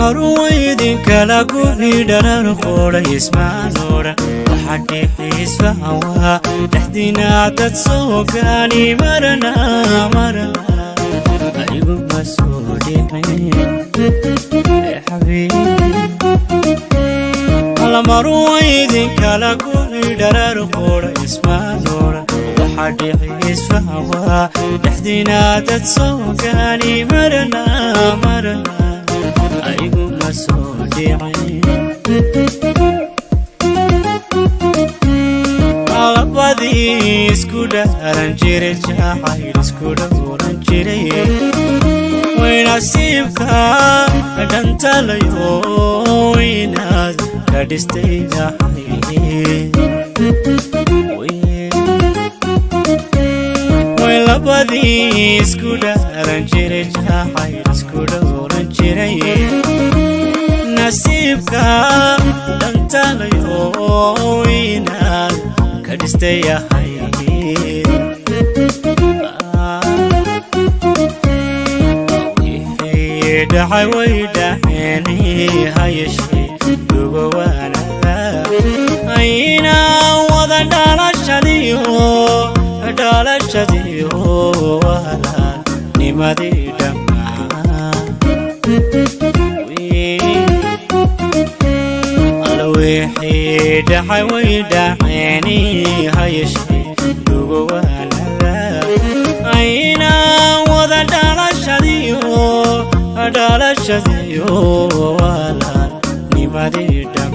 Haruwaydinkala guri dharar qoray ismaanoodhan waxaa dhixiisfahanwaa dhexdiina dad soo gaani marana marana ayguma soo dhicin alamaruwaydinkala guri dharar qoray ismaanoodhan waxaa dhixiisfahanwaa dhexdiina dad soo gaani marana marana ayguma soo dhicin. Labadii isku dhaaran jiray, jacayl isku dhowran jiray, way nasiibka dhantalayo inaad ka dhistay way. Labadii isku dhaaran jiray, jacayl isku dhowran jiray, nasiibka dhantalayo inaad ka dhistay ahayd. Wixii dhacay way dhaceen, hayeshee dugowaanada aynaa wada dhalashadiyo dhalashadiyo walaalnimadii dhammaan. Wixii dhacay way dhaceen, hayeshee dugowaanada aynaa wada dhalashadiyo dhalashadiyo walaalnimadii dhammaan.